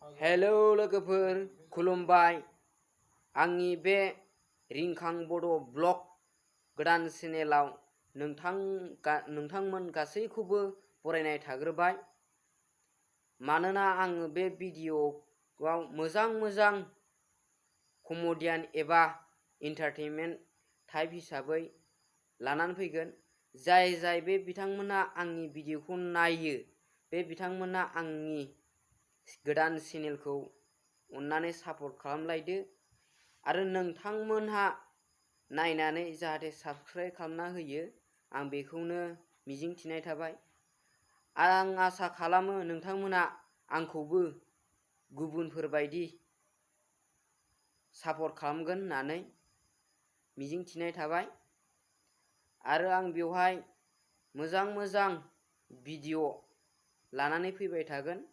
Hello लोगोफोर, खुलुमबाय। आंनि बे रिंखां बड' ब्लग गोदान चेनेलाव नोंथांमोन गासैखौबो बरायनाय थाग्रोबाय। मानोना आङो बे भिडिअ'आव मोजां कमेडियान एबा एन्टारटेनमेन्ट टाइप हिसाबै लानानै फैगोन। जाय बे बिथांमोना आंनि भिडिअ'खौ नायो, बे बिथांमोना आंनि गोदान चेनेलखौ अन्नानै सापर्ट खालामलायदो आरो नोंथांमोनहा नायनानै जाहाथे साबस्क्राइब खालामना होयो, आं बेखौनो मिजिंथिनाय थाबाय। आं आसा खालामो नोंथांमोना आंखौबो गुबुनफोरबायदि सापर्ट खालामगोन होननानै मिजिंथिनाय थाबाय। आरो आं बेवहाय मोजां भिडिअ' लानानै फैबाय थागोन।